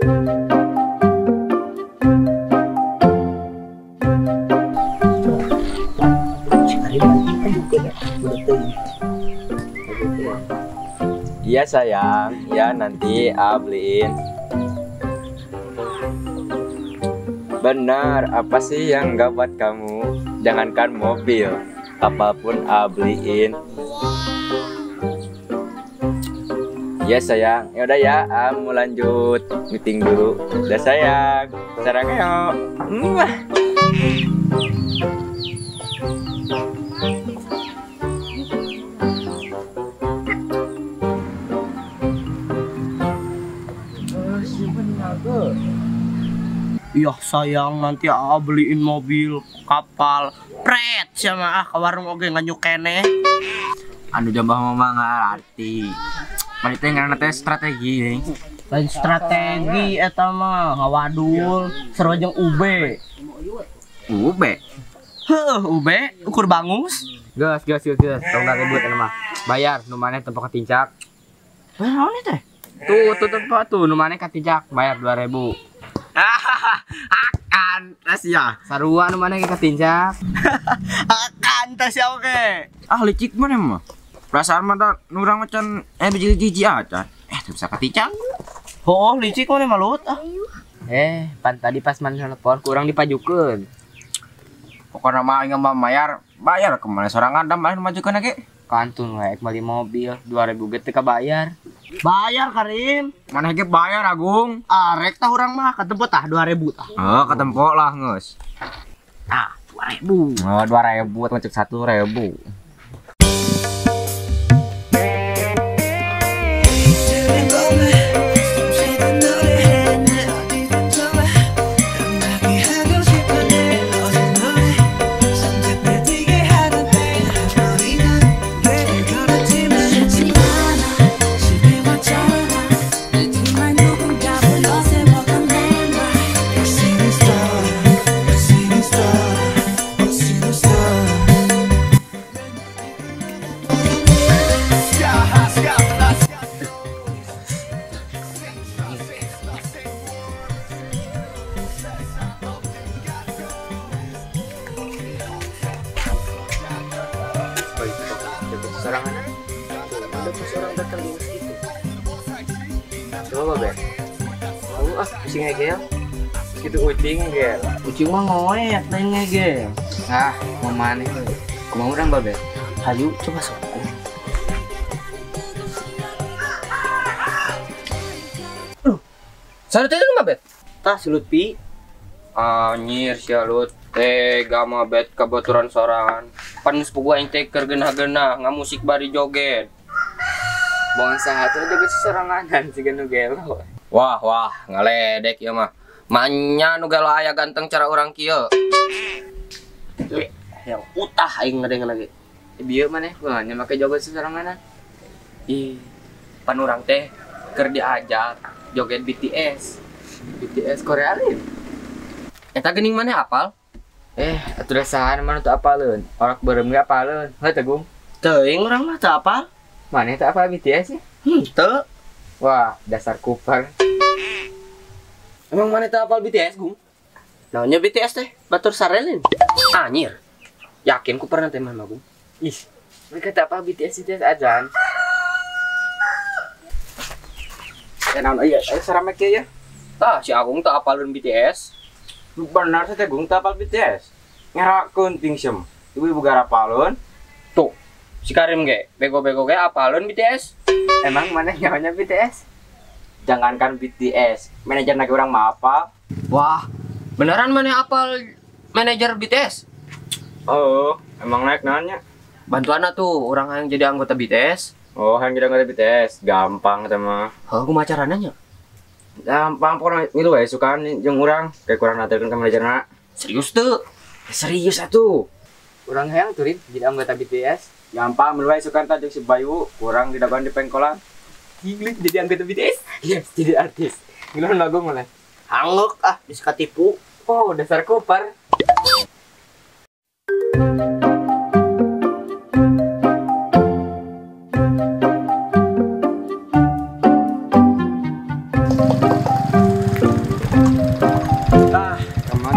Iya sayang, ya nanti A beliin. Benar, apa sih yang nggak buat kamu? Jangankan mobil, apapun A beliin. Iya sayang, yaudah ya, A mau lanjut meeting dulu. Udah sayang, sarangnya. Iya sayang, nanti A beliin mobil, kapal, pret sama ah ke warung oge nganyuk keneh. Anu jambah mama ngarti. Mari teh ngaranna teh strategi. Lain strategi eta mah ngawadul, seru jeung UB. UB? Heuh, UB ukur bangus. Geus geus geus geus, tong ribut eta mah. Bayar nu maneh tempo katincak. Bayar naon teh? Tuh tuh tempo tuh nu maneh katincak, bayar 2000. Akan tes ya. Sarua nu maneh katincak. Akan tes ya oke. Ah licik mana mah? Perasaan mah da nu urang macan bijil jiji acan. Teu bisa katincak. Hooh licik mana malut ah. Pan tadi pas maneh telepon kurang dipajukeun. Pokona mah aing mah bayar, bayar ke mana sorangan da maneh majukeun ge. Kantun we meuli mobil 2000 ge teu kabayar. Bayar Karim. Maneh ge bayar Agung. Arek tah urang mah katempo tah 2000 tah. Oh, katempo lah geus. Tah 2000. Oh, 2000 ngecek 1000. Sorangan ada pas orang datang di masjid itu. Coba babe. Mau ah pusing ngegel. Gitu ucing ngegel. Ucing mah ngoet lain ngegel. Ah, mau maneh we. Kumaha urang babe? Hayu coba sok. Salut teh nu babe? Tah si Lutfi. Anjir si Lut tega mah bet kabaturan sorangan. Pan geus puguh aing teh keur geunah-geunah ngamusik bari joget. Buang saha tuh joget soranganan siga nu gelo. Wah wah ngaledek ieu mah. Manya nu gelo aya ganteng cara urang kieu. Yang utah aing ngadengeun lagi. Bieu maneh kumaha nya make joget soranganan. Ih, pan urang teh keur diajar joget BTS. BTS Korea lain. Eta geuning maneh apal? Atuh dasar mana teu apaleun. Orak beureum ge apaleun. Heuh teh Gung. Teuing urang mah teu apal. Maneh teu apal BTS ya? Teu. Wah, dasar kupar. Emang maneh teu apal BTS, Gung? Naonnya BTS teh? Batur sarelin. Anjir. Yakin kupar teh mah, Gung. Ih, mereka teu apal BTS BTS ajan. Ya naon ieu? Ayo sarame kieu ya. Tah, si Agung teu apaleun BTS. Benar saya Gung teu apal BTS. Ngerakeun ting sem. Ibu-ibu garapaleun. Tuh, si Karim ge bego-bego ge apaleun BTS. Emang mana nyahonya BTS? Jangankan BTS, manajer lagi urang mah apal. Wah, beneran mana apal manajer BTS? Oh, emang naik nanya. Bantuan tuh orang yang jadi anggota BTS. Oh, yang jadi anggota BTS, gampang sama. Heuh, kumaha carana nya? Gampang pokoknya ngilu wae sukaan jeung urang, kayak kurang naterkeun ka manajerna. Serius tuh? Serius atuh. Urang hayang tuh jadi anggota BTS. Gampang milu wae sukaan tah jeung si Bayu, kurang didagoan di pengkolan. Gila jadi anggota BTS? Yes, jadi artis. Ngiluan lagu mulai. Hangeuk ah, bisa katipu. Oh, dasar kupar.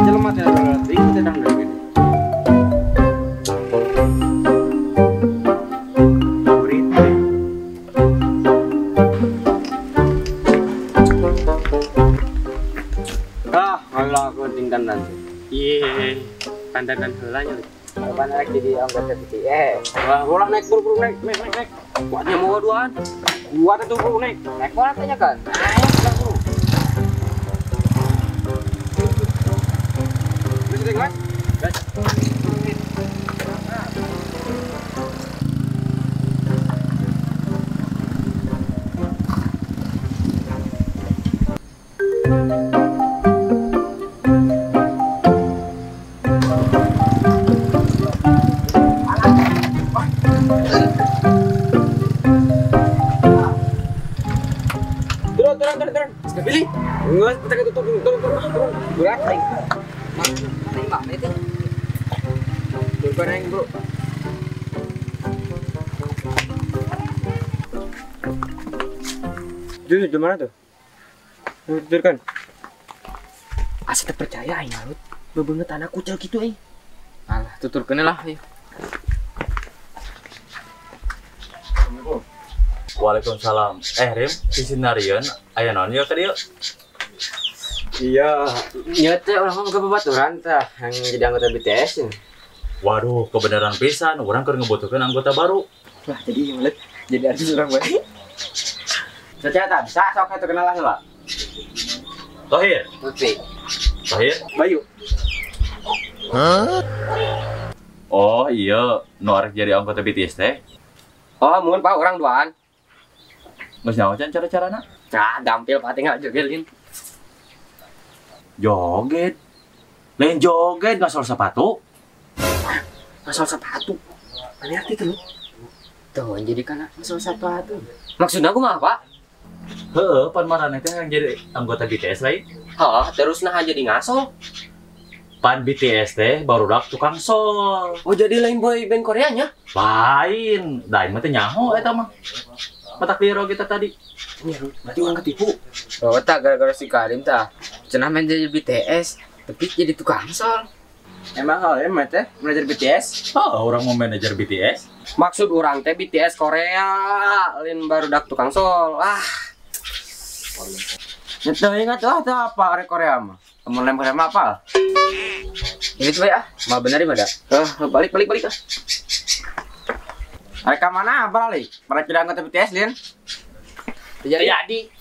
Jelema teh teuing teh dangdan gitu. Ah, Allah aku tinggal nanti. Iya, pandangan heula nya. Kapan rek jadi anggota BTS? Wah, bola naik buru-buru naik, naik, naik, naik. Kuatnya mau duaan. Kuat itu buru naik. Naik bola tanya kan? Naik buru. Bisa deh, guys. Guys. Turun. Sudah pilih. Enggak, kita tutup turun. Berat. Mana itu? Turun bro. Itu di mana tuh? Turun. Asa teu percaya aing Lut. Bebeungeut anak kucel kitu aing. Alah, tuturkeun lah ayo. Waalaikumsalam. Rim, di sinarion aya naon ieu ka dieu? Iya, nya teh urang mah boga babaturan tah yang jadi anggota BTS. Waduh, kebenaran pisan, urang keur ngebutuhkeun anggota baru. Wah, jadi mulut jadi artis urang bae. Caca bisa sok atuh kenalan heula. Tohir. Lutfi. Tohir. Bayu. Hah? Oh iya, nu arek jadi anggota BTS teh. Oh, mun Pak urang duaan. Geus nyaho can cara-carana? Nah, gampil Pak tinggal jogelin. Joget. Lain joget ngasol sepatu. Ngasol sepatu. Aneh arti tuh. Tuh, jadi kana ngasol sepatu. Maksudna kumaha, Pak? Heeh, pan maraneh teh yang jadi anggota BTS lain. Heeh, terus nah jadi ngasol. Pan BTS teh barudak tukang sol. Oh, jadi lain boy band Korea nya? Lain, da aing mah teh nyaho eta mah. Matak liro kita tadi. Ini berarti orang ketipu. Oh, tak gara-gara si Karim tah. Cenah main jadi BTS, tapi jadi tukang sol. Emang kalau emang teh manajer BTS? Oh, orang mau manajer BTS. Maksud orang teh BTS Korea, lain barudak tukang sol. Ah. Nyetuh ingat lah tuh apa arek Korea mah. Kamu lem Korea mah apa? Ini tuh ya, mah bener mah da. Balik balik balik ah. Arek ka mana balik? Pernah jadi anggota BTS, Lin? Jadi.